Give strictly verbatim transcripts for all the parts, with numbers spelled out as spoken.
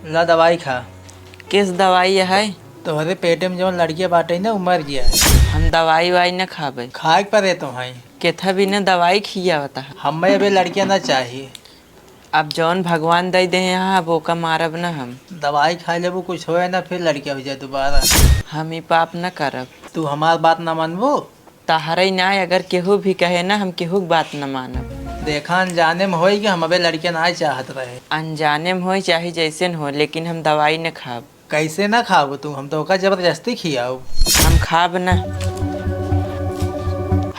ला दवाई खा। किस दवाई है? तोहरे पेटे में जौन लड़किया बाटे ना, उ मर गया है। हम दवाई वाई न खाबे। खाए के परे तो है। केथा बिना दवाई खियावत है। हमें अबे लड़किया ना चाहिए। अब जौन भगवान दे दे हैं, अब ओका मारब ना हम। दवाई खा लेबू, कुछ होए ना, फिर लड़किया हो जाए दोबारा। हम ई पाप न करब। तू हमार बात ना मानबू? तहरे ना, अगर केहू भी कहे ना, हम केहू के बात न मानब। देखा, अनजाने में होई कि हम अबे लड़किया ना चाहत रहे। अनजाने में होई चाहे जैसे न हो, लेकिन हम दवाई न खाब। कैसे ना खाबू तू? हम तो ओका जबरदस्ती खियाऊ। हम खाब ना।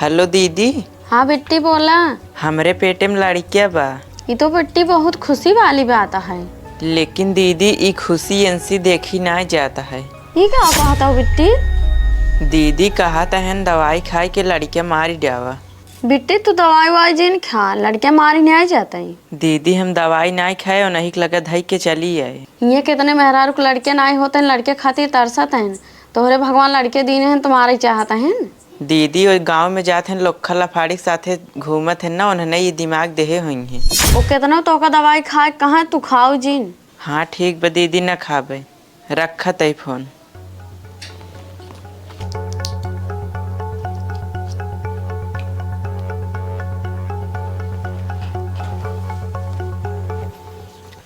हेलो दीदी। हाँ बिट्टी, बोला। हमरे पेटे में लड़किया बा। ई तो बिट्टी बहुत खुशी वाली बात है। लेकिन दीदी, ई खुशी इनसे देखी ना जात है। ई का कहत हो बिट्टी? दीदी कहत हन दवाई खाए के लड़किया मारी डावा। बिट्टी, तू दवाई वाई जिन खा, लड़किया मारी नाहीं जात है। दीदी, हम दवाई नाहीं खाए, उन्हीं के लगे धई के चली आए। ये कितने मेहरारू के लड़के नाहीं होत हैं, लड़के खातिर तरसत हैं। तोहरे भगवान लड़के दीने हैं, तुम्हारे चाहत हैं। दीदी, ओई गाँव में जात हन, लोग लफाड़ी के साथे घूमत हन ना, उन्हें ई दिमाग देहे होइहैं। ओ केतनो तोका दवाई खाए, कहाँ तू खाऊ जिन? हाँ, ठीक बा दीदी, न खाबे। रखत है फोन।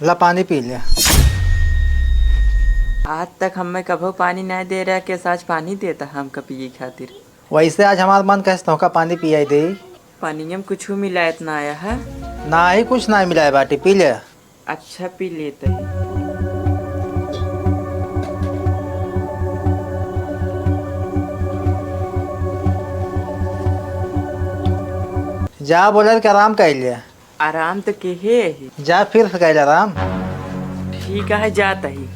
ला पानी पी ले। आज तक हमें कभो पानी नाहीं दे रहा, कैसे आज पानी देता हमका पिए खातिर। वैसे आज हमार मन कहे तोहका पानी पियाई दे। पानिये में कुछ मिलायत ना आया है? ना ही कुछ ना मिलाए बाटी, पी ले। अच्छा, पी लेते हैं। जा बोले के आराम कर ले। आराम तो केहे है। जा फिर से कर ले आराम। ठीक है, जात ही।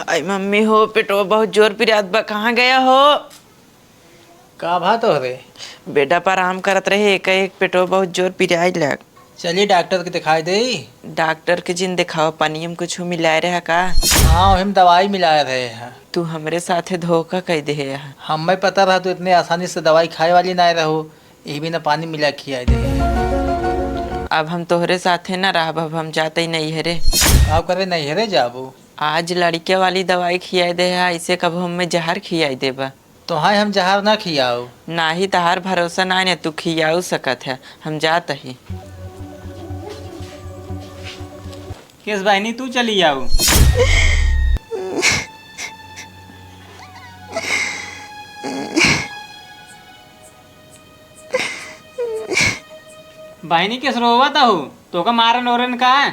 आई मम्मी हो, पेटवा बहुत जोर पिरात बा, कहाँ गया हो? का भा तोहरे? बेडा पर आराम करत रहे, एकाएक पेटवा बहुत जोर पिराए लग। चली डॉक्टर के दिखाई देई। डॉक्टर के जिन दिखावा, पानी में कुछ मिलाए रहा का? हाँ, ओहिम दवाई मिलाए रहे हैं। तू हमरे साथे धोखा कई देहे है। हमें पता रहा तू इतने आसानी से दवाई खाए वाली ना रहो, यही बिना पानी मिला खियाए दे। अब हम तोहरे साथे ना रहब, अब हम जाते ही नैहरे। का करे नैहरे जाबू? आज लड़के वाली दवाई खियाए दे है, ऐसे कब हमें जहर खियाए देबा? तोहाई हम जहर ना खियाऊ। नाही, तहार भरोसा ना ने तू खियाऊ सकत है, हम जात ही। किस बहिनी तू चली आऊ? बहिनी किस रोवत हऊ? तोका मारन ओरन का?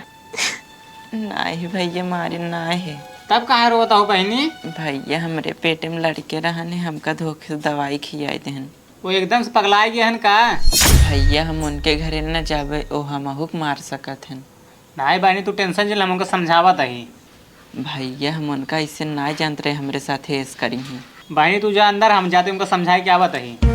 नाही भैया, मारे नाही। तब काहे रोवत हो बहिनी? भैया, हमरे पेटे में लड़के रहने, हमका धोखे से दवाई खियाई देहन। वो एकदम से पगलाए गए हन का? भैया, हम उनके घरे न जाबे, वो हमहू के मार सकत हन। नाही बहिनी, तू tension जिन, हम उनका समझावत ही। भैया, हम उनका ऐसे ना जानत रहे, हमरे साथे ऐस करी ही। बहिनी, तू जा अंदर, हम जाते उनका समझाए के आवत ही।